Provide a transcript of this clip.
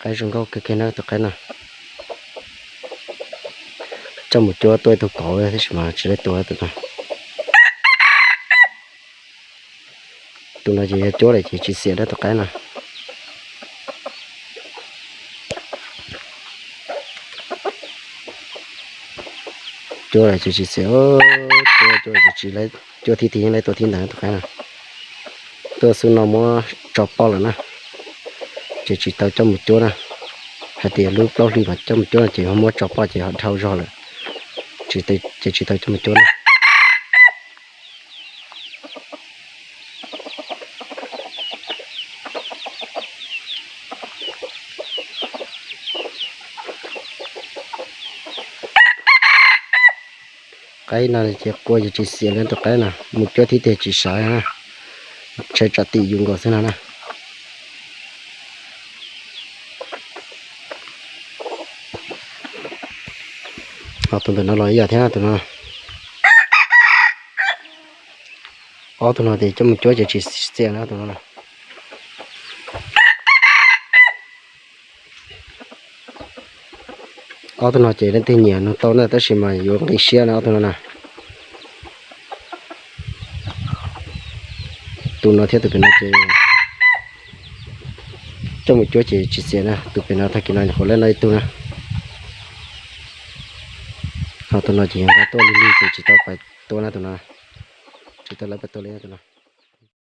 Qaib zoo nkauj kawg kiag na tus qaib no. Coj mus cuab tuaj ib tug kauv tab sis mas tsis tau tua tus no. Tus no ces yog cuab lawm ces tsis xiam na tus qaib no. Cuab lawm ces tsis xiam, cuab, cuab ces tsis, cuab thib twg yeej lawv tua thib ntawd tus qaib no. Tuaj xub no muab tso poj lawm na, ces tsis tau coj mus cuab na. Hais tias lub plaub hlis mas coj mus cuab no ces ho muab tso poj ces ho dhau zog lawm, ces tsis tau coj mus cuab na. Qaib no ces qua ces tsis xiam li tus qaib no, mus cuab thib twg tsis sawv na, ntshai tsam tim yus nkaus xwb no na. Ho tus ntawm no los ib yam thiab tus no. Ob tug no ces coj mus cuab ces tsis xiam na tus no. Ob tug no ces leej twg nyiam nug tau na tab sis mas yuav nqis siab na ob tug no na. Tus no thiab tus pem no ces coj mus cuab ces tsis xiam na, tus pem no tag kis no nyuam qhuav lawb no ib tug na. Ho tus no ces yog nqa tuaj lig lig ces tsis tau pais tua na tus no, tsis tau lawv pais tua li tus no.